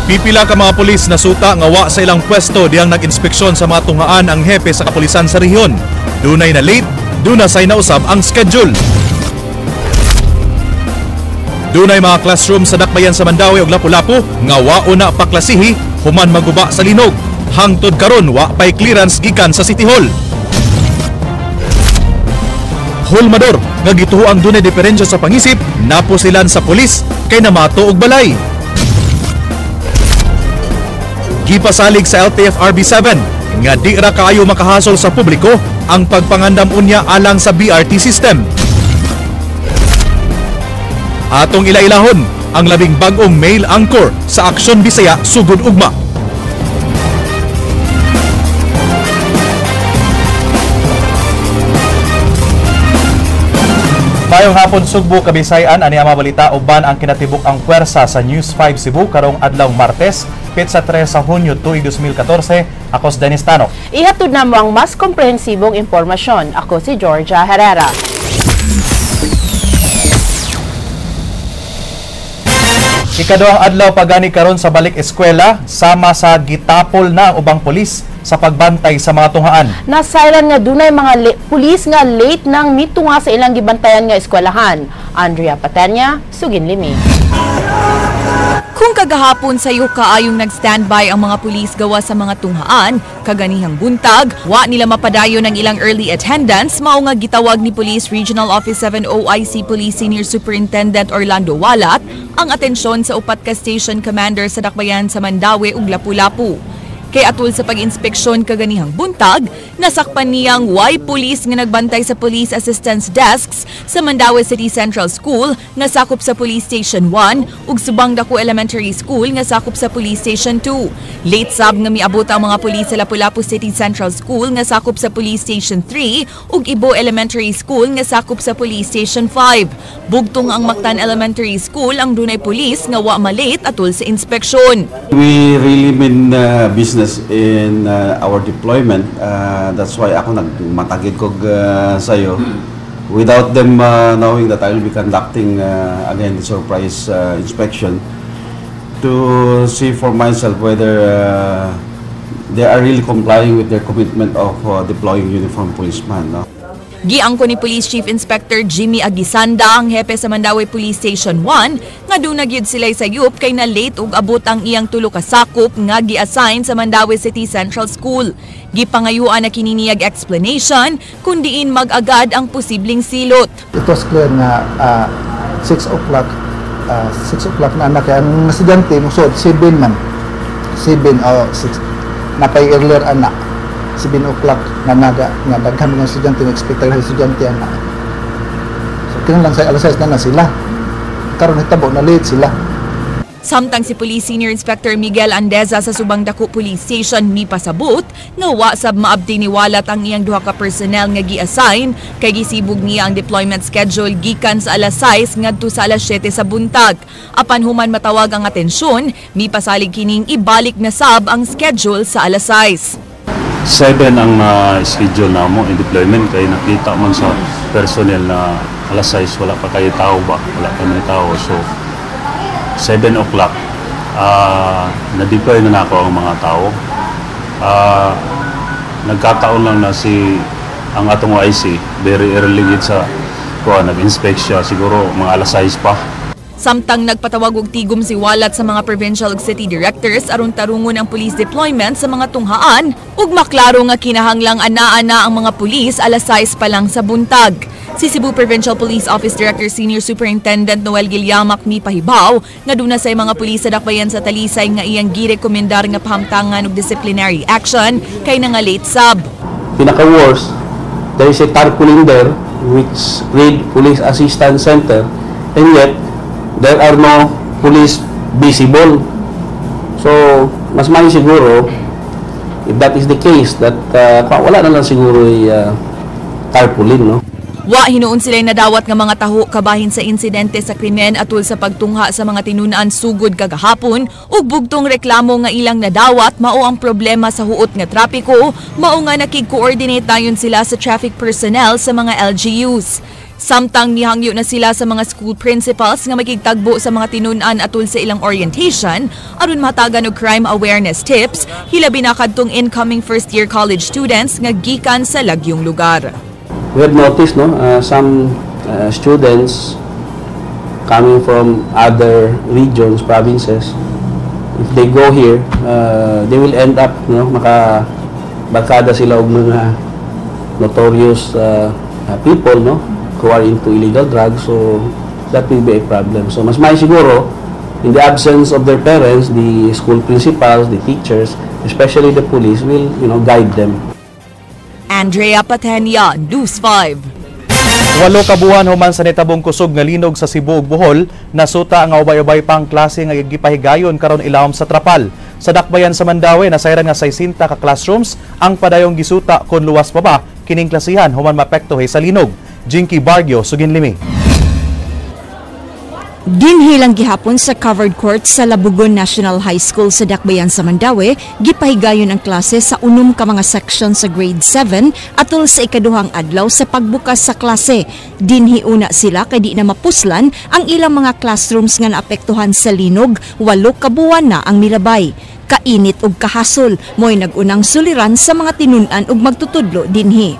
Pipila ka mga pulis nasuta nga wa sa ilang pwesto diyang nag-inspeksyon sa mga tunghaan ang hepe sa kapulisan sa rehiyon. Dunay na late, duna say nausab ang schedule. Dunay mga classroom sa dakbayan sa Mandaue ug Lapu-Lapu nga wa una paklasihi human maguba sa linog. Hangtod karon wa pay clearance gikan sa City Hall. Hulmador nga gituho ang dunay diferensya sa pangisip napusilan sa pulis kay namato og balay. Gipasalig sa LTFRB 7 nga di ra kaayo makahasol sa publiko ang pagpangandam unya alang sa BRT system. Atong ila-ilahon ang labing bag-ong male anchor sa Aksyon Bisaya sugod ugma. Mayong hapon Sugbo, Kabisayan, ani ang mga balita uban ang kinatibuk ang puwersa sa News 5 Cebu karong adlaw Martes, petsa 3 sa Hunyo tuig 2014. Ako si Dennis Tano. Ihatod na mo ang mas komprehensibong impormasyon. Ako si Georgia Herrera. Ikaduhang adlaw pagani karon sa balik eskwela, sama sa gitapol na ang ubang pulis sa pagbantay sa mga tunghaan. Nasailan nga dunay mga pulis nga late nang mitunga sa ilang gibantayan nga eskwelahan. Andrea Patenya, Sugin Limi. Kung kagahapon sayo kaayong nag-standby ang mga pulis gawa sa mga tunghaan, kaganihang buntag, wa nila mapadayon ang ilang early attendance, mao nga gitawag ni Police Regional Office 7 OIC Police Senior Superintendent Orlando Walat ang atensyon sa upat ka station commander sa dakbayan sa Mandaue ug Lapu-Lapu. Kay atul sa pag-inspeksyon kaganihang buntag, nasakpan niyang way pulis nga nagbantay sa police assistance desks sa Mandaue City Central School nga sakop sa Police Station 1 ug Subang Dako Elementary School nga sakop sa Police Station 2. Late sab nga miabot ang mga pulis sa Lapu-Lapu City Central School nga sakop sa Police Station 3 ug Ibo Elementary School nga sakop sa Police Station 5. Bugtong ang Mactan Elementary School ang dunay pulis nga wa malate atul sa inspeksyon. We really mean business in our deployment. That's why ako nagmatagid kog sa'yo. Without them knowing that I will be conducting again the surprise inspection to see for myself whether they are really complying with their commitment of deploying uniformed policemen. No? Giangko ni Police Chief Inspector Jimmy Aguisanda ang hepe sa Mandaue Police Station 1 nga duna gyud sila sayop kay na late ug abot ang iyang tulo ka sakop nga gi-assign sa Mandaue City Central School. Gipangayuan na kini niyag explanation kung diin mag-agad ang posibleng silot. It was clear nga 6 o'clock 6 o'clock na anak ang estudyante musod 7 man 7 o 6 napay earlier anak 7 o'clock nga naga nga daghan mga estudyante nga expect ang estudyante anak. So kinahanglan sa alas 6 na sila. Karon hitabo na late sila. Samtang si Police Senior Inspector Miguel Andeza sa Subang Dako Police Station mipasabot nga wa sab maabti ni Walat ang iyang duha ka personnel nga gi-assign kay gisibog niya ang deployment schedule gikan sa alas 6 ngadto sa alas 7 sa buntag. Apan human matawag ang atensyon, mipasalig kining ibalik na sab ang schedule sa alas 6. 7 ang schedule na mo in deployment kay nakita man sa personnel na alas 6 wala pa kayo tao ba, wala pa may tao. So 7 o'clock na-deploy na nako ang mga tao. Nagkataon lang na si ang atong OIC very early gid sa kuha, nag-inspect siya siguro mga alas 6 pa. Samtang nagpatawag og tigom si Walat sa mga provincial ug city directors aron tarungon ang police deployment sa mga tunghaan ug maklaro nga kinahanglang ana-ana ang mga pulis alas 6 pa lang sa buntag. Si Cebu Provincial Police Office Director Senior Superintendent Noel Gilliamac mipahibaw nga duna say mga pulis sa dakbayan sa Talisay nga iyang girekomendar nga pahamtangan og disciplinary action kay nga late sub. Pinaka-worst, there is a tarpaulin there which read Police Assistance Center, and yet there are no police visible. So, mas may siguro, if that is the case, that wala na lang siguro tarpaulin, no? Wa hinuon sila'y nadawat nga mga taho kabahin sa insidente sa krimen atul sa pagtungha sa mga tinun-an sugod kagahapon ug bugtong reklamo nga ilang nadawat mao ang problema sa huot nga trapiko, mao nga nakig-coordinate dayon sila sa traffic personnel sa mga LGUs. Samtang nihangyo na sila sa mga school principals nga makigtagbo sa mga tinun-an atol sa ilang orientation aron matagan og crime awareness tips, hilabi na kadtong incoming first year college students nga gikan sa lagyong lugar. We have noticed, no, some students coming from other regions, provinces, if they go here, they will end up, no, makabarkada sila og mga notorious people, no, who are into illegal drugs, so that will be a problem. So mas may siguro, in the absence of their parents, the school principals, the teachers, especially the police, will guide them. Andrea Patenia, News 5. 8 ka buwan human sa nitabong kusog nga linog sa Cebu ug Bohol, nasuta ang ubay-ubay pang klase nga gipahigayon karon ilawom sa trapal. Sa dakbayan sa Mandaue, nasayran nga 60 ka classrooms ang padayong gisuta kon luwas pa ba kining klasihan human maapektuhe sa linog. Jinky Bargio, Suginlimi. Dinhi lang gihapon sa covered court sa Labugon National High School sa Dakbayan sa Mandaue, gipahigayon ang klase sa 6 ka mga section sa grade 7 atol sa ikaduhang adlaw sa pagbukas sa klase. Dinhi una sila kay di na mapuslan ang ilang mga classrooms nga naapektuhan sa linog, 8 ka buwan na ang milabay. Kainit ug kahasol, mo'y nag-unang suliran sa mga tinun-an ug magtutudlo dinhi.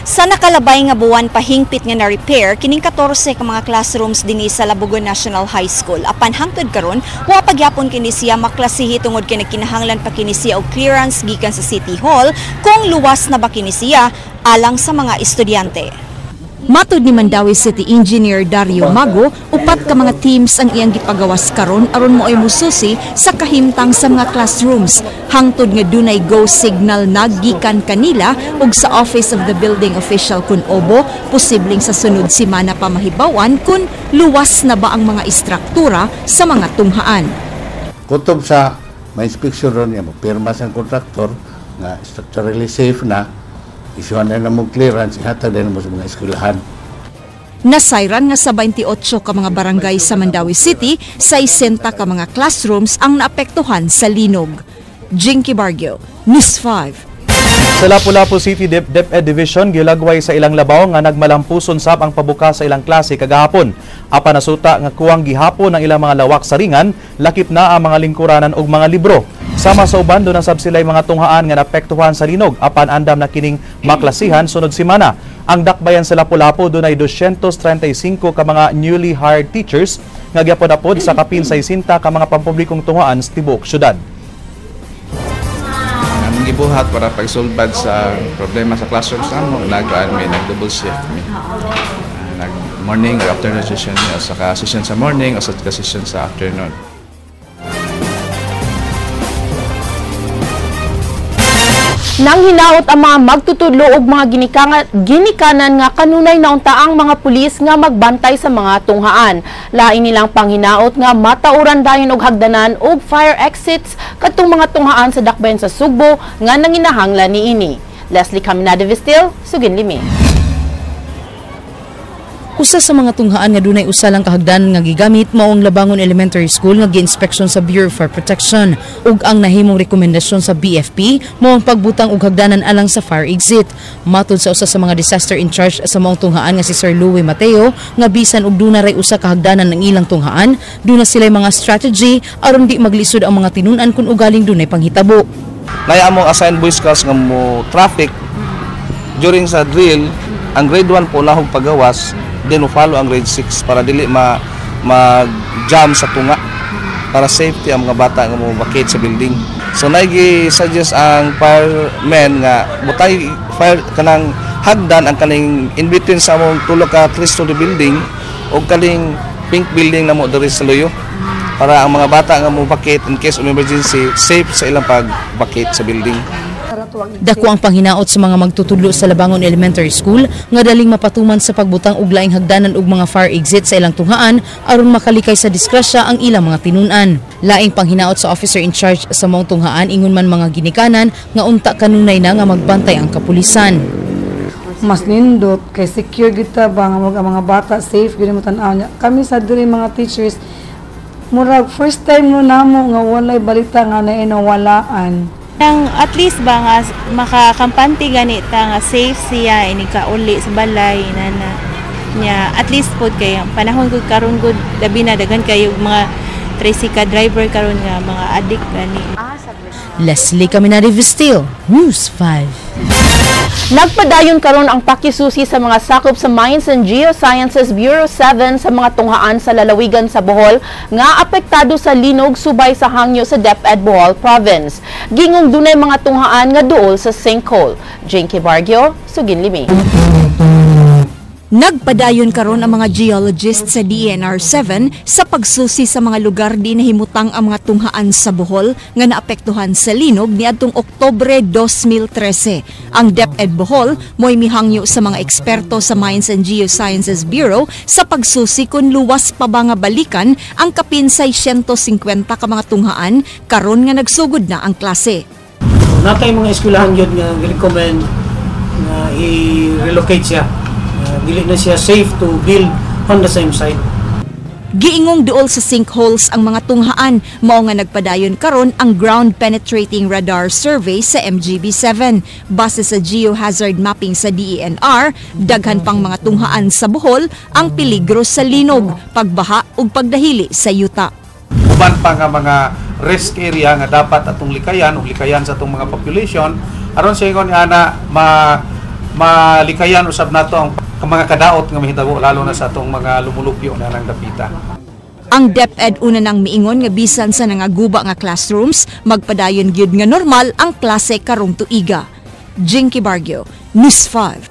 Sa nakalabay nga buwan pahingpit nga na-repair kining 14 ka mga classrooms dinhi sa Labugon National High School. Apan hangtod karon, wa pagyapon kini siya maklasihi tungod kay nagkinahanglan pa kini siya og clearance gikan sa City Hall kung luwas na ba kini siya alang sa mga estudyante. Matud ni Mandaue City Engineer Dario Mago, 4 ka mga teams ang iyang gipagawas karon aron mo'y mususi sa kahimtang sa mga classrooms. Hangtod nga dunay go signal naggikan kanila ug sa Office of the Building Official kun obo, posibleng sa sunod semana pa mahibaw-an kun luwas na ba ang mga istruktura sa mga tunghaan. Kutob sa ma-inspection ron niya, pirma sa kontraktor nga structurally safe na, isyuhan na mong clearance, ihatag din mo sa mga eskwelahan. Nasayran nga sa 28 ka mga barangay sa Mandaue City, 60 ka mga classrooms ang naapektuhan sa linog. Jinky Bargio, News 5. Sa Lapu-Lapu City DepEd Division, gilagway sa ilang labaw nga nagmalampuson sab ang pabuka sa ilang klase kagahapon. Apan nasuta nga kuwang gihapon ang ilang mga lawak sa ringan, lakip na ang mga lingkuranan ug mga libro. Sama sa uban, doon sab sila'y mga tunghaan nga naapektuhan sa linog, apan andam na kining maklasihan sunod semana. Ang dakbayan sa Lapu-Lapu dunay 235 ka mga newly hired teachers nga gyapon-apod sa kapin 60 ka mga pampublikong tunghaan sa tibuok syudad. Among gibuhat para pagsulbad sa problema sa classrooms namo, nag-ano mi, nag-double shift mi. Nag morning or afternoon session mi, o saka session sa morning o sa session sa afternoon. Nang hinaot ang mga magtutudlo og mga ginikanan nga kanunay naunta ang mga pulis nga magbantay sa mga tunghaan. Lain nilang panghinaot nga matauran dayon og hagdanan og fire exits kadtong mga tunghaan sa dakbayan sa Sugbo nga nanginahanglan niini. Leslie Caminada Vistil, Suginlimi. Usa sa mga tunghaan nga dunay usa lang kahagdanan nga gigamit mao ang Labangon Elementary School nga giinspeksyon sa Bureau for Protection ug ang nahimong rekomendasyon sa BFP mao ang pagbutang og hagdanan alang sa fire exit. Matud sa usa sa mga disaster in charge sa maong tunghaan nga si Sir Louie Mateo nga bisan og duna ray usa ka hagdanan ang ilang tunghaan, duna sila'y mga strategy aron di maglisod ang mga tinun-an kun ugaling dunay panghitabo. Naya among assigned Boy Scouts nga mo traffic during sa drill, ang grade 1 po nahog pagawas, then mo follow ang grade 6 para dili mag-jam sa tunga, para safety ang mga bata nga mo vacate sa building. So naigi suggest ang firemen nga butay fire kanang hagdan ang kaning in between sa among tulo ka 3-story building o kaning pink building namo diri sa Luyo, para ang mga bata nga mo vacate in case of emergency safe sa ilang pag-vacate sa building. Dako ang panghinaot sa mga magtutudlo sa Labangon Elementary School nga daling mapatuman sa pagbutang og laing hagdanan og mga fire exit sa ilang tunghaan aron makalikay sa disgrasya ang ilang mga tinun-an. Laing panghinaot sa officer in charge sa maong tunghaan ingon man mga ginikanan nga unta kanunay na nga magbantay ang kapulisan. Mas nindot kay secure gyud ta ba nga mga bata safe gyud mo tan-aw niya. Kami sa diri mga teachers murag first time no namo nga walay balita nga nainawalaan. Nang at least ba nga makakampante ganita nga safe siya ini kauli sa balay inana. Nya at least pod kay ang panahon gud karon gud, labi na daghan kayo mga tricycle driver karon nga mga addict gani. Leslie Caminari Vestil, News 5. Nagpadayon karon ang pakisusi sa mga sakop sa Mines and Geosciences Bureau 7 sa mga tunghaan sa lalawigan sa Bohol nga apektado sa linog subay sa hangyo sa DepEd Bohol Province. Gingong dunay mga tunghaan nga duol sa sinkhole. Jinky Bargio, Sugin Limi. Nagpadayon karon ang mga geologist sa DENR 7 sa pagsusi sa mga lugar di nahimutang ang mga tunghaan sa Bohol nga naapektuhan sa linog niadtong Oktubre 2013. Ang DepEd Bohol mo'y mihangyo sa mga eksperto sa Mines and Geosciences Bureau sa pagsusi kung luwas pa ba nga balikan ang kapin 650 ka mga tunghaan karon nga nagsugod na ang klase. Natay mga eskwelahan yun nga recommend nga i-relocate siya. Dili na siya safe to build on the same site. Giingong duol sa sinkholes ang mga tunghaan, mao nga nagpadayon karon ang ground penetrating radar survey sa MGB7. Base sa geohazard mapping sa DENR, daghan pang mga tunghaan sa Bohol ang peligro sa linog, pagbaha ug pagdahili sa yuta. Uban pa nga mga risk area nga dapat atong likayan ug likayan sa atong mga population aron sa ingon ana malikayan usab nato ang mga kadaot nga mahitabo lalo na sa atong mga lumulupyo na nang dapita. Ang DepEd una nang miingon nga bisan sa nangaguba nga classrooms, magpadayon gyud nga normal ang klase karong tuiga. Jinky Bargio, News 5.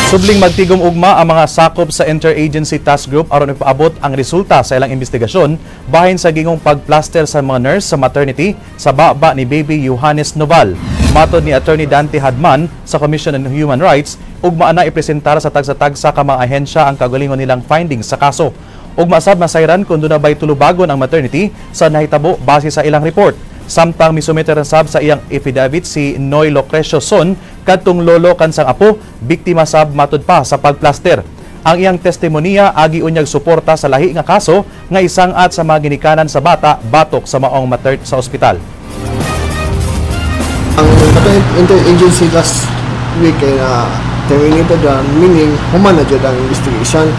Subling magtigom ugma ang mga sakop sa Interagency Task Group aron ipaabot ang resulta sa ilang investigasyon bahin sa gingong pagplaster sa mga nurse sa maternity sa baba ni baby Johannes Noval. Matod ni Attorney Dante Hadman sa Commission on Human Rights, ugma na ipresentar sa tagsa-tagsa ka mga ahensya ang kagalingon nilang findings sa kaso. Ugma sab masayran kung duna bay tulubagon ang maternity sa nahitabo base sa ilang report. Samtang misumiter sab sa iyang affidavit si Noy Lucrecio Son kadtong lolo kansang apo, biktima sab matud pa sa pagplaster. Ang iyang testimonya agi unyag suporta sa lahi nga kaso nga isang at sa mga ginikanan sa bata batok sa maong maternity sa ospital. Ang interagency last week ay na terminated, meaning human na jud ang investigation.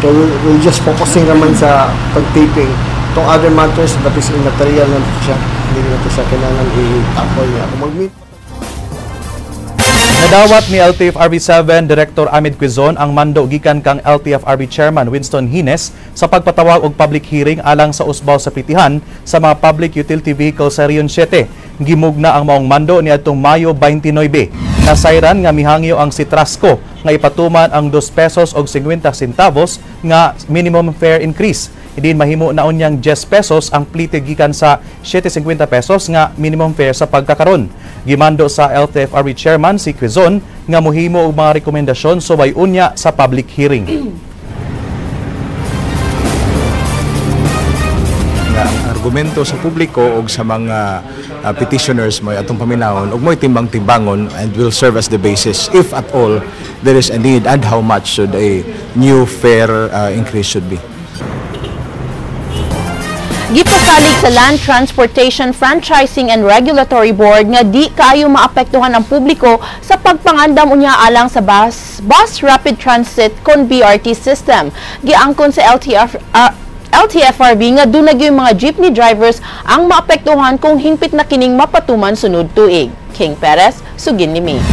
Kaya we're just focusing naman sa pag-taping. Itong other matters, that is immaterial na siya. Hindi na ito siya kailangan i-tackle niya. Kung mag-meet. Nadawat ni LTFRB 7 Director Ahmed Quezon ang mando gikan kang LTFRB Chairman Winston Hines sa pagpatawag og public hearing alang sa usbaw sa pitihan sa mga public utility vehicle sa Region 7. Gimugna ang maong mando niadtong Mayo 29. Nasayran nga mihangyo ang Citrasco nga ipatuman ang 2 pesos og 50 centavos nga minimum fare increase. Idin mahimo na unyang 10 pesos ang plite gikan sa 7.50 pesos nga minimum fare sa pagkakaron. Gimando sa LTFRB Chairman si Quezon nga mohimo og mga rekomendasyon subay unya sa public hearing. Nga ang argumento sa publiko og sa mga petitioners mo'y atong paminawon ug mo'y timbang-timbangon and will serve as the basis if at all there is a need and how much should a new fare increase should be. Gipasalig sa Land Transportation Franchising and Regulatory Board nga di kaayo maapektuhan ang publiko sa pagpangandam unya alang sa Bus Rapid Transit kon BRT system. Giangkon sa LTFRB nga dunay gyud mga jeepney drivers ang maapektuhan kung hingpit na kining mapatuman sunod tuig. King Perez, sugin ni May.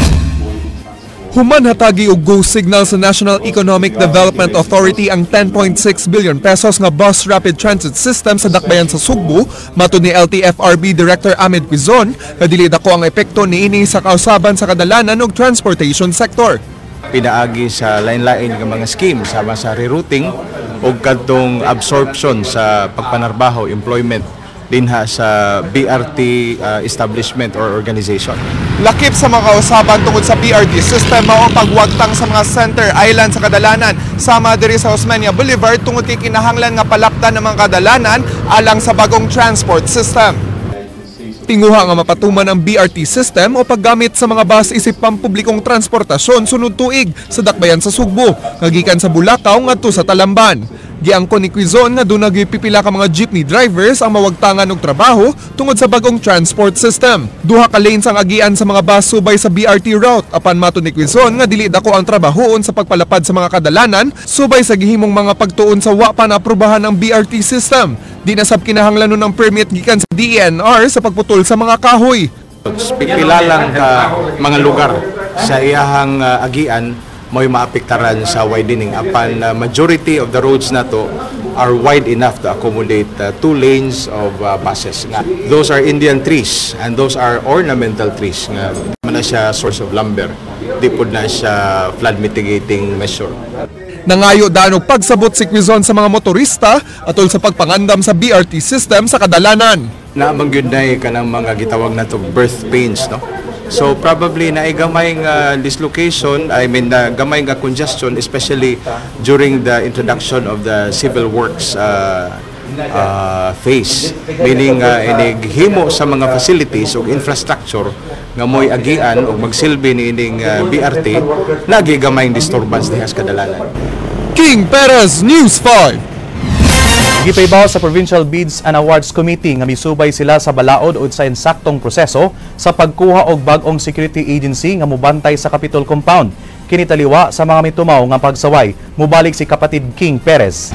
Human hatagi og go signal sa National Economic Development Authority ang 10.6 billion pesos nga Bus Rapid Transit System sa Dakbayan sa Sugbo, matud ni LTFRB Director Ahmed Quezon, nga dili dako ang epekto niini sa kausaban sa kadalanan ug transportation sector. Pinaagi sa lain-lain nga mga scheme sama sa rerouting ug kadtong absorption sa pagpanarbaho, employment dinha sa BRT establishment or organization. Lakip sa mga kausaban tungod sa BRT system mao ang pagwagtang sa mga center island sa kadalanan sama diri sa Osmeña Boulevard tungod kay kinahanglan nga palaptan ng mga kadalanan alang sa bagong transport system. Tinguha nga mapatuman ang BRT system o paggamit sa mga bus isip pampublikong transportasyon sunod tuig sa Dakbayan sa Sugbo, nga gikan sa Bulacau ngadto sa Talamban. Giangkon ni Quizon nga duna gyud pipila ka mga jeepney drivers ang mawagtangan og trabaho tungod sa bagong transport system. Duha ka lanes ang agian sa mga bus subay sa BRT route, apan matud ni Quizon nga dili dako ang trabahoon sa pagpalapad sa mga kadalanan subay sa gihimong mga pagtuon sa wa pa naaprubahan ang BRT system. Di na sab kinahanglan ng permit gikan sa DENR sa pagputol sa mga kahoy. Pipila lang ka mga lugar sa iyahang agian mo'y maapektaran sa widening, apan majority of the roads nato are wide enough to accommodate two lanes of buses. Nga those are Indian trees and those are ornamental trees nga man na siya source of lumber, di pud na siya flood mitigating measure. Nangayo daan og pagsabot si Quizon sa mga motorista atol sa pagpangandam sa BRT system sa kadalanan. Na man gyud nay kanang mga gitawag nato birth pains, no? So probably na gamay nga dislocation, I mean, na gamay nga congestion, especially during the introduction of the civil works phase, meaning inig himo sa mga facilities ug infrastructure nga mo'y agian o magsilbi ni ining BRT, lagi gamay disturbance diha sa kadalanan. King Perez, News 5. Gipaibaw sa Provincial Bids and Awards Committee nga misubay sila sa balaod o sa insaktong proseso sa pagkuha og bag-ong security agency nga mobantay sa Capitol Compound. Kini taliwa sa mga mitumaw nga pagsaway. Mubalik si kapatid King Perez.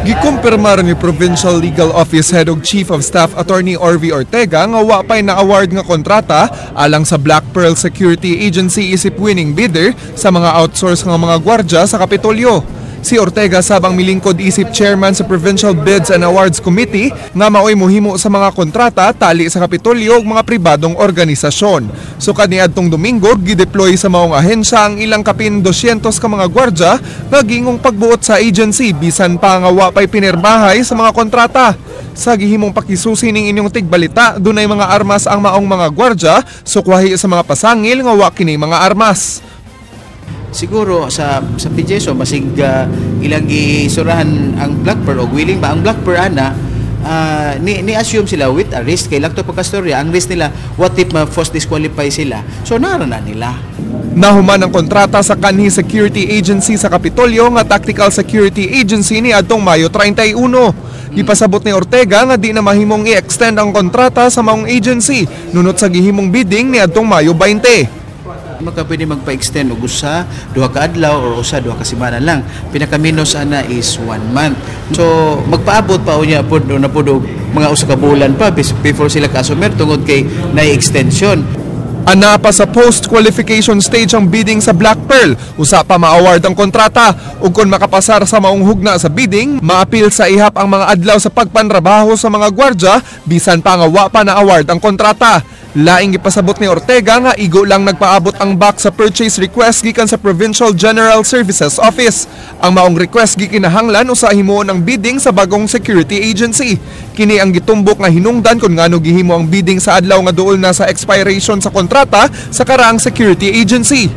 Gikumpirmar ni Provincial Legal Office Head ug Chief of Staff Attorney Orvie Ortega nga wa pay na-award nga kontrata alang sa Black Pearl Security Agency isip winning bidder sa mga outsource nga mga gwardya sa Kapitolyo. Si Ortega sabang milingkod isip chairman sa Provincial Bids and Awards Committee nga maoy muhimo sa mga kontrata tali sa Kapitolyo ug mga pribadong organisasyon. Sukad niadtong Domingo, gideploy sa maong ahensya ang ilang kapin 200 ka mga gwardya nga gingong pagbuot sa agency bisan pa nga wa pay pinirmahay sa mga kontrata. Sa gihimong pakisusi ning inyong tigbalita, dunay mga armas ang maong mga gwardya, sukwahi sa mga pasangil nga wa kini mga armas. Siguro sa PJSO masig ilang gisurahan ang Black Pearl og willing ba ang Black Pearl ana, ni assume sila with a risk kay lakto pagkastorya ang risk nila, what if ma force disqualify sila, so nara na nila. Nahuman ang kontrata sa kanhi security agency sa Kapitolyo nga Tactical Security Agency ni adtong Mayo 31. Gipasabot ni Ortega nga di na mahimong i-extend ang kontrata sa maong agency nunot sa gihimong bidding ni adtong Mayo 20. Maka pwede magpa-extend og usa, duha ka adlaw or usa duha ka semana lang. Pinakaminos ana is 1 month. So magpaabot pa unya pod na pod og mga usa ka bulan pa before sila ka-asumer tungod kay na extension. Ana pa sa post-qualification stage ang bidding sa Black Pearl. Usa pa ma-award ang kontrata ug kon makapasar sa maong hugna sa bidding, maapil sa ihap ang mga adlaw sa pagpanrabaho sa mga gwardya bisan pa nga wa pa na-award ang kontrata. Laing gipasabot ni Ortega nga igo lang nagpaabot ang BAC sa purchase request gikan sa Provincial General Services Office. Ang maong request gikinahanglan usa himuon ang bidding sa bagong security agency. Kini ang gitumbok nga hinungdan kung ngano gihimo ang bidding sa adlaw nga duol na sa expiration sa kontrata sa karaang security agency.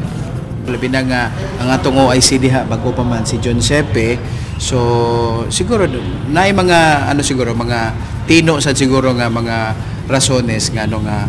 Labi na nga ang atong OIC diha bago pa man si John Sepe. So siguro naay mga ano, siguro mga tino sad siguro nga mga rasones nga ano nga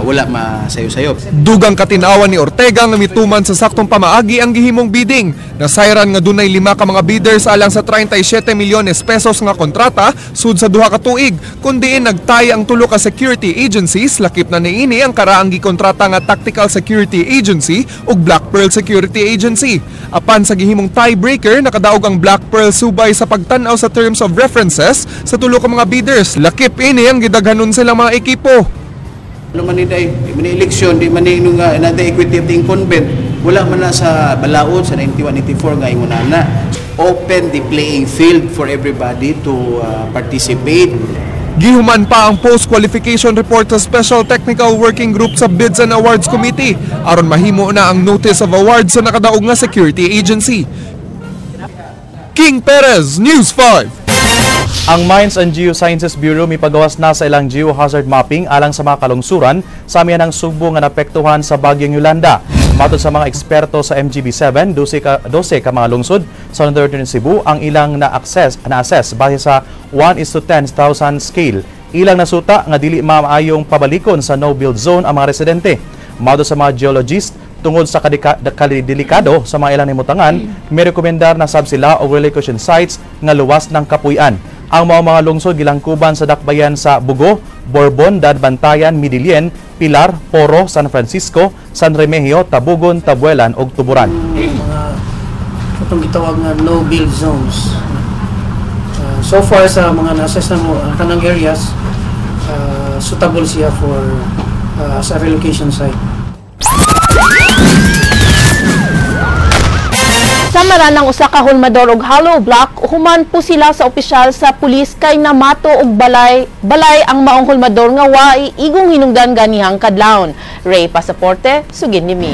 wala masayo-sayo. Dugang katinawan ni Ortega nga mituman sa saktong pamaagi ang gihimong bidding. Nasayran nga dunay lima ka mga bidders alang sa 37 milyones pesos nga kontrata sud sa 2 ka tuig, kun diin nagtay ang tulo ka security agencies, lakip na niini ang karaang gikontrata nga Tactical Security Agency ug Black Pearl Security Agency. Apan sa gihimong tiebreaker, nakadaog ang Black Pearl subay sa pagtan-aw sa terms of references sa tulo ka mga bidders. Lakip ini ang gidaghanon silang mga ekipo. Ano man ni day, di man ni eleksyon, di man ni nung na the equity of the incumbent, wala man na sa balaod sa 91-84 nga ingon na. Open the playing field for everybody to participate. Gihuman pa ang post-qualification report sa Special Technical Working Group sa Bids and Awards Committee aron mahimo na ang notice of award sa nakadaog nga security agency. King Perez, News 5. Ang Mines and Geosciences Bureau mipagawas na sa ilang geohazard mapping alang sa mga kalungsuran sa amihanang Sugbo nga naapektuhan sa bagyong Yolanda. Matod sa mga eksperto sa MGB7, 12 ka mga lungsod sa Northern Cebu ang ilang na-assess base sa 1:10,000 scale. Ilang nasuta nga dili maayong pabalikon sa no-build zone ang mga residente. Matod sa mga geologist, Tungod sa kadidelikado sa mga ilang nimutangan, may rekomendar na sab sila og relocation sites nga luwas ng kapuy-an. Ang mga lungsod gilangkuban sa dakbayan sa Bugo, Borbon, Dadbantayan, Midilien, Pilar, Poro, San Francisco, San Remigio, Tabugon, Tabuelan ug Tuburan. Mga itong gitawag nga no build zones. So far sa mga na-assess na mo kanang areas suitable siya for as a relocation site. Sa maranang usa ka hulmador og hollow block, human po sila sa opisyal sa pulis kay namato og balay balay ang maong hulmador nga waay igong hinungdan ganihang kadlawon. Ray Pasaporte, sugin ni mi.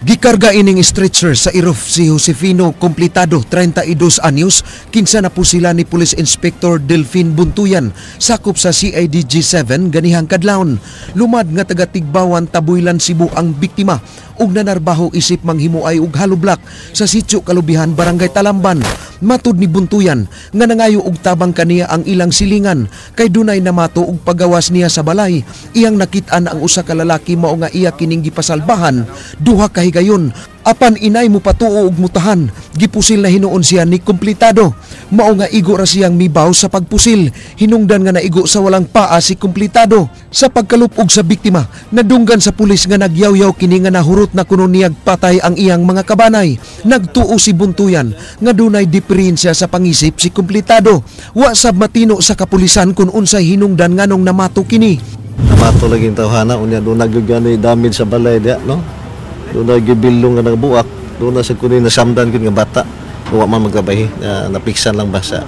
Gikarga ining stretcher sa irof si Josefino Complitado, 32 anyos, kinsa na po sila ni Police Inspector Delphine Buntuyan, sakop sa CIDG 7 ganihang kadlawon. Lumad nga taga Tigbawan, Tabuylan, Cebu ang biktima ug nanarbaho isip manghimuay og hollow block sa sitio Kalubihan, Barangay Talamban. Matud ni Buntuyan nga nangayo og tabang kaniya ang ilang silingan kay dunay namato og pagawas niya sa balay. Iyang nakit-an ang usa ka lalaki mao nga iya kining gipasalbahan duha ka higayon. Apan inay mo patuo og mutahan, gipusil na hinuon siya ni Complitado. Mao nga igo ra siyang mibaw sa pagpusil, hinungdan nga naigo sa walang paa si Complitado. Sa pagkalupog sa biktima, nadunggan sa pulis nga nagyawyaw kini nga nahurot na kuno niyag patay ang iyang mga kabanay. Nagtuo si Buntuyan nga dunay diferensya sa pangisip si Complitado. Wa sab matino sa kapulisan kun unsay hinungdan nganong namato kini. Namato lagi ang tawhana, unya dunay gyud damage sa balay diya, no? Doon na gibilong nga nagbuak, doon na sa kunin na samdan gyud nga bata. Wa man magtrabahi, napiksan lang ba sa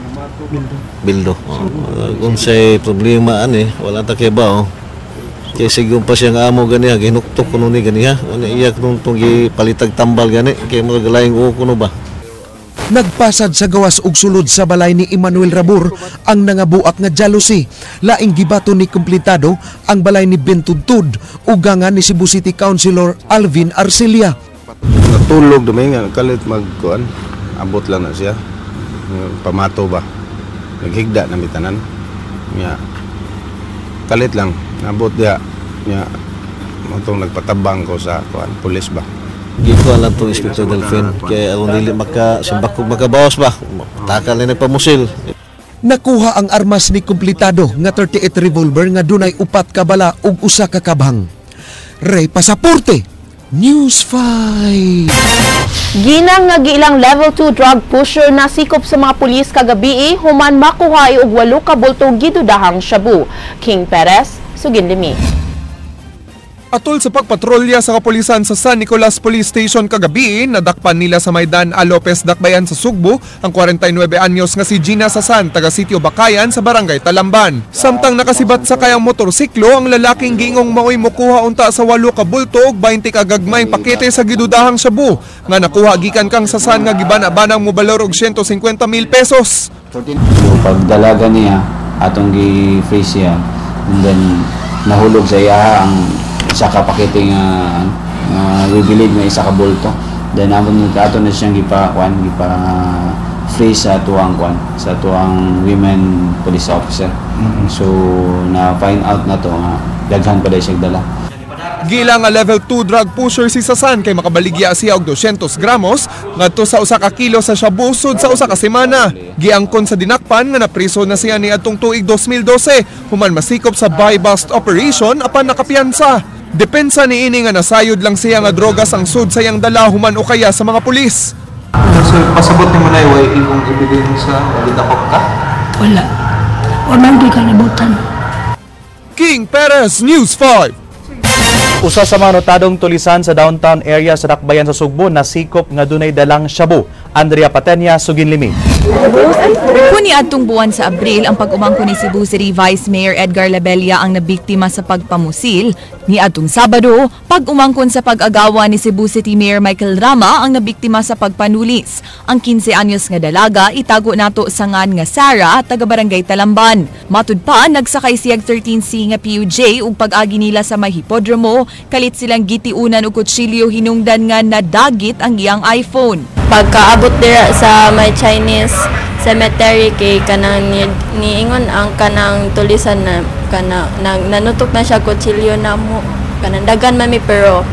bildo. Kung say problema ani, wala ta kay ba oh. Kay sigon pa siya nga amo ganiha, ginuktok kuno ni ganiha. Unya iya kuno tong gipalitag tambal gani kay murag laing uo kuno ba. Nagpasad sa gawas ug sulod sa balay ni Emmanuel Rabur ang nangabuak nga jealousy. Laing gibato ni Complitado ang balay ni Bentudtud ug gangan ni Cebu City Councilor Alvin Arcelia. Natulog dumay nga kalit magkuan, abot lang na siya. Pamato ba? Naghigda na mitanan. Nya kalit lang abot diha. Nya motong nagpatabang ko sa kuan pulis ba. Gikuan lang itong Inspector Delphine kaya aron dili maka simbakog makabawas ba takal na nagpamusil. Nakuha ang armas ni Complitado nga 38 revolver nga dunay 4 ka bala ug 1 ka kabang. Ray Pasaporte, News 5. Ginang nga giilang level 2 drug pusher na sikop sa mga pulis kagabi human makuha og 8 ka bulto gidudahang shabu. King Perez, sugin limi. Atol sa pagpatrolya sa kapulisan sa San Nicolas Police Station kagabi, nadakpan nila sa Maidan A. Lopez Dakbayan sa Sugbo ang 49 anyos nga si Gina Sasan, taga Sitio Bakayan sa Barangay Talamban. Samtang nakasibat sa kayang motorsiklo, ang lalaking giingong maoy mukuha unta sa 8 ka bulto ug 20 ka gagmayng pakete sa gidudahang shabu nga nakuha gikan kang Sasan nga gibana-banang mobalor og 150,000 pesos. So pagdalaga niya, atong gi-freeze siya, and then nahulog sa iya ang isa ka pakete nga we believe nga isa ka bulto. Then amon ato na siyang gipa freeze sa tuang kuan, sa tuang women police officer. So na find out na to nga daghan pa dai siya dala. Gila nga level 2 drug pusher si Sasan kay makabaligya siya og 200 gramos ngadto sa 1 ka kilo sa shabu sud sa 1 ka semana. Giangkon sa dinakpan nga napriso na siya niadtong tuig 2012 human masikop sa buy-bust operation apan nakapiyansa. Depensa niini nga nasayod lang siya nga drogas ang sud sa iyang dala human o kaya sa mga pulis. So pasabot nimo na way imong ebidensya nga gidakop ka? Wala. Wala man ko'y kalibutan. King Perez, News 5. Usa sa mga notadong tulisan sa downtown area sa Dakbayan sa Sugbo nasikop nga dunay dalang shabu. Andrea Patenya, Suginlimi. Kuni adtong buwan sa Abril ang pag-umangko ni Cebu City Vice Mayor Edgar Labella ang nabiktima sa pagpamusil. Ni adtong Sabado, pag-umangkon sa pag-agawa ni Cebu City Mayor Michael Rama ang nabiktima sa pagpanulis. Ang 15 anyos nga dalaga itago nato sa ngan nga Sara, taga Barangay Talamban. Matud pa, nagsakay siyag 13C nga PUJ ug pag-agi nila sa may hipodromo, kalit silang gitiunan og kutsilyo hinungdan nga nadagit ang iyang iPhone. Pagkaabot dira sa may Chinese cemetery kay kanang niingon ang kanang tulisan na kanang nanutok na siya kutsilyo na mo. Kanang daghan man mi, pero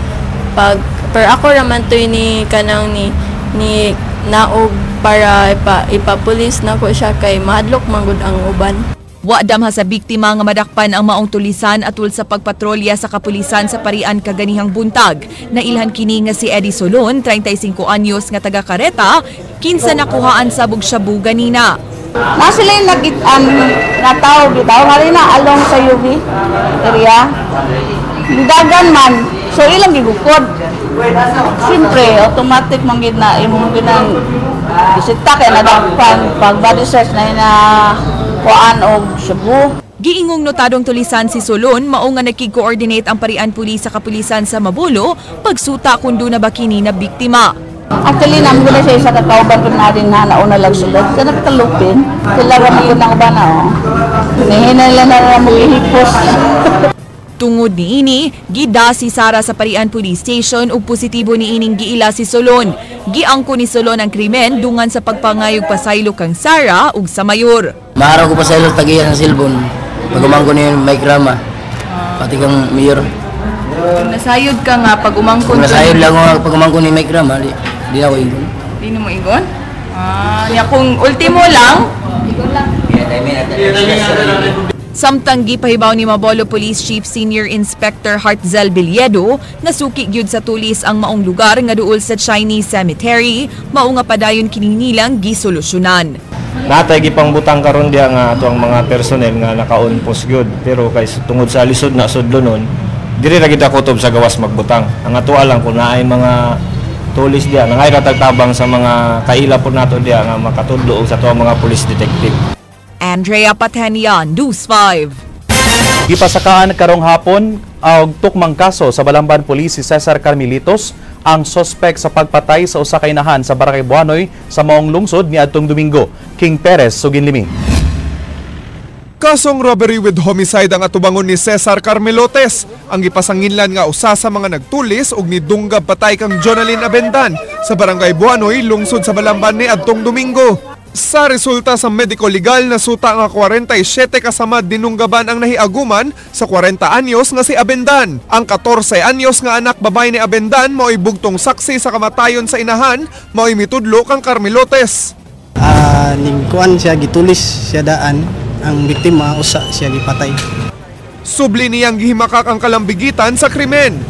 pag pero ako raman to'y ni kanang ni ni naog para ipapulis na ko siya kay mahadlok man gud ang uban. Wa damha sa biktima nga madakpan ang maong tulisan atul sa pagpatrolya sa kapulisan sa Parian kaganihang buntag. Nailhan kini nga si Eddie Solon, 35 anyos nga taga Kareta, kinsa nakuhaan sa shabu ganina. Na sila yung nagitan na tao bitaw nga na along sa UV area. Dagan man, so ilang gigukod. Siyempre, automatic man gid na imong ginang bisita kay nadakpan pag body search na ina kuan og shabu. Giingong notadong tulisan si Solon, mao nga nakig-coordinate ang Parian Pulis sa kapulisan sa Mabolo pagsuta kung doon na ba kini na biktima. Actually, namin ko na siya isa kakauban ko na din na nauna lang sulod. Sa nagkalupin, sila ramon ng uban na oh. Nihina nila na ramon ihipos. Tungod niini, gida si Sara sa Parian Police Station ug positibo niining giila si Solon. Giangko ni Solon ang krimen dungan sa pagpangayog pasaylo kang Sara ug sa mayor. Maaraw ko pasaylo tagiya sa silbon. Pag umangko ni Mike Rama, pati kang mayor. Nasayod ka nga pag umangkon. Kung nasayod lang ako pag umangko ni Mike Rama, di na ako ingon. Di na mo ingon? Ah, niya kung ultimo lang. Samtang gipahibaw ni Mabolo Police Chief Senior Inspector Hartzel Bilyedo nga suki gyud sa tulis ang maong lugar nga duol sa Chinese Cemetery, mao nga padayon kini nilang gisolusyonan. Natay gipangbutang karon diha nga ato ang mga personnel nga naka-on post gyud, pero kay tungod sa lisod na sudlonon, diri ra gid kutob sa gawas magbutang. Ang atoa lang kung naay mga tulis diha, nangay ra tagtabang sa mga kaila po nato diha nga makatudlo og sa ato ang mga police detective. Andrea Patenian, News 5. Gipasakaan karong hapon og tukmang kaso sa Balamban Police si Cesar Carmelitos, ang sospek sa pagpatay sa usa ka inahan sa Barangay Buanoy sa maong lungsod niadtong Domingo. King Perez, Suginlimi. Kasong robbery with homicide ang atubangon ni Cesar Carmelotes, ang gipasanginlan nga usa sa mga nagtulis og nidunggab patay kang Jonalyn Abendan sa Barangay Buanoy, lungsod sa Balamban niadtong Domingo. Sa resulta sa medico legal na suta nga 47 kasamad dinunggaban ang nahiaguman sa 40 anyos nga si Abendan. Ang 14 anyos nga anak babae ni Abendan mao'y bugtong saksi sa kamatayon sa inahan, mao'y mitudlo kang Carmelotes. Ningkuan siya, gitulis siya daan, ang biktima usa siya gipatay. Subli niyang gihimakak ang kalambigitan sa krimen.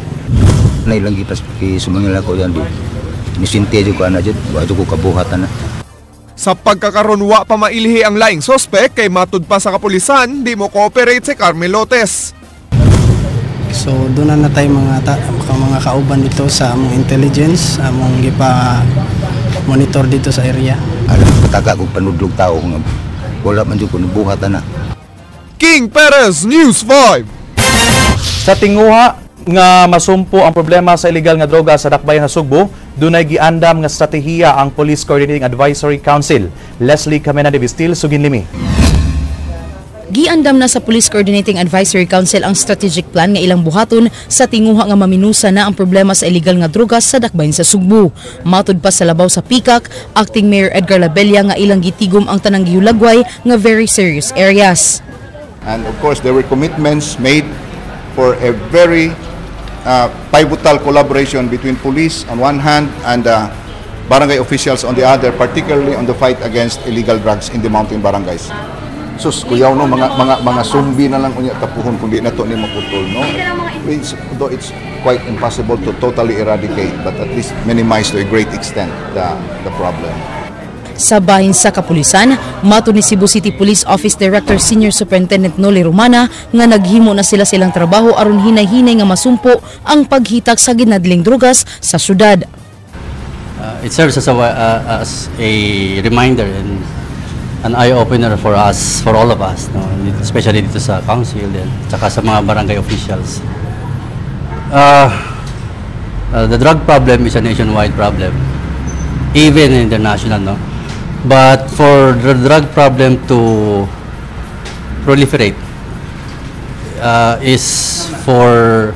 Nailang gipas kisumangil ako yan di. Nisinti ko ana jud, wa ko kabuhatan na. Sa pagkakaron wa pa mailhi ang laing sospek kay matud pa sa kapulisan di mo cooperate si Carmelotes. So doon na tayo mga kauban dito sa among intelligence, among gipa monitor dito sa area. Alam pataka kog panudlog tao nga wala man jud ko buhatan na. King Perez, News 5. Sa tinguha nga masumpo ang problema sa illegal nga droga sa Dakbayan sa Sugbo, dunay giandam nga estratehiya ang Police Coordinating Advisory Council. Leslie Camena de Vistil, Suginlimi. Giandam na sa Police Coordinating Advisory Council ang strategic plan nga ilang buhaton sa tinguha nga maminusa na ang problema sa illegal nga droga sa Dakbayan sa Sugbo. Matud pa sa labaw sa PICAC, Acting Mayor Edgar Labella nga ilang gitigom ang tanang gihulagway nga very serious areas. And of course, there were commitments made for a very pivotal collaboration between police on one hand and barangay officials on the other, particularly on the fight against illegal drugs in the mountain barangays. Sus, kuyaw no, mga zombie na lang unya tapuhon kung di na to ni maputol, no? Though it's quite impossible to totally eradicate, but at least minimize to a great extent the problem. Sa bahin sa kapulisan, mato ni Cebu City Police Office Director Senior Superintendent Noli Romana nga naghimo na sila silang trabaho aron hinay-hinay nga masumpo ang paghitak sa ginadling drugas sa syudad. It serves as a reminder and an eye-opener for us, for all of us, no? Especially dito sa council din, tsaka sa mga barangay officials. The drug problem is a nationwide problem, even international, no? But for the drug problem to proliferate is for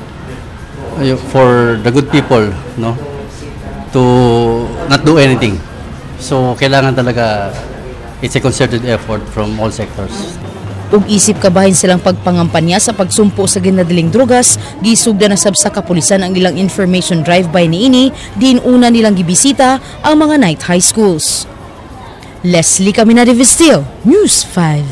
the good people, no, to not do anything. So kailangan talaga it's a concerted effort from all sectors. Ug isip kabahin silang pagpangampanya sa pagsumpo sa ginadiling drugas, gisugda na sab sa kapulisan ang ilang information drive-by niini, diin una nilang gibisita ang mga night high schools. Leslie Caminade Vestil, News 5.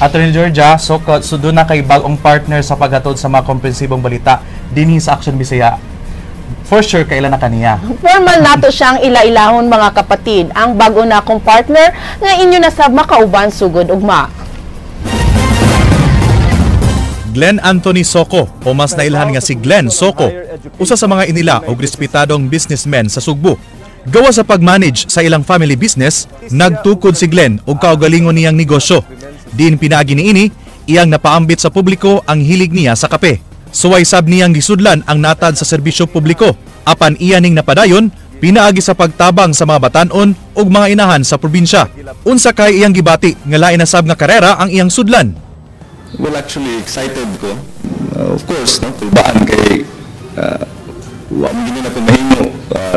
Attorney Georgia, so doon na kay bagong partner sa paghatod sa mga komprehensibong balita dinhi sa Action Bisaya. For sure, kailan na kaniya. Formal nato siyang ilailahon mga kapatid. Ang bago na akong partner nga inyo na sab makauban sugod ugma. Glenn Anthony Soco o mas nailhan nga si Glenn Soco, usa sa mga inila og respetadong businessmen sa Sugbo. Gawa sa pag-manage sa ilang family business, nagtukod si Glenn og kaugalingon niyang negosyo. Diin pinaagi niini, iyang napaambit sa publiko ang hilig niya sa kape. Suway sab niyang gisudlan ang natad sa serbisyo publiko. Apan iya ning napadayon, pinaagi sa pagtabang sa mga batan-on ug mga inahan sa probinsya. Unsa kay iyang gibati nga lain na sab nga karera ang iyang sudlan? Well, actually excited ko. Of course, no, kulbaan kay wa mo gini na ko mahimo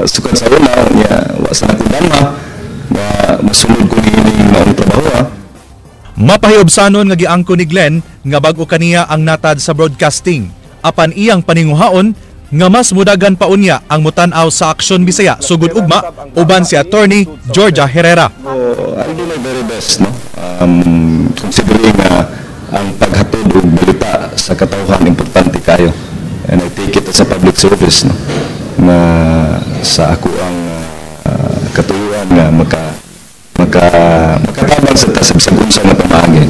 sukad sa una niya wa sa ako dama na masulod ko niining maong trabaho. Mapahiobsanon nga giangko ni Glenn nga bag-o kaniya ang natad sa broadcasting. Apan iyang paninguhaon nga mas mudagan pa unya ang mutan-aw sa Aksyon Bisaya sugod ugma uban si Attorney Georgia Herrera. So, I'll do my very best, no? Considering ang paghatod og balita sa katawhan importante kayo. And I take it as a public service, no? Na sa ako ang katuyuan nga makatabang sa tasab unsa nga pamaagi.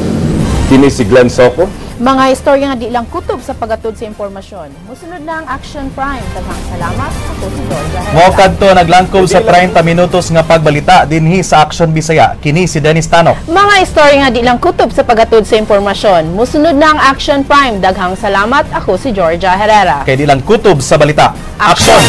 Kini si Glenn Soco. Mga istorya nga di lang kutob sa paghatod sa impormasyon. Musunod na ang Action Prime. Daghang salamat. Ako si Georgia Herrera. Mao kadto naglangkob sa 30 minutos nga pagbalita dinhi sa Action Bisaya. Kini si Dennis Tanok. Mga istorya nga di lang kutob sa paghatod sa impormasyon. Musunod na ang Action Prime. Daghang salamat. Ako si Georgia Herrera. Kay di lang kutob sa balita. Action!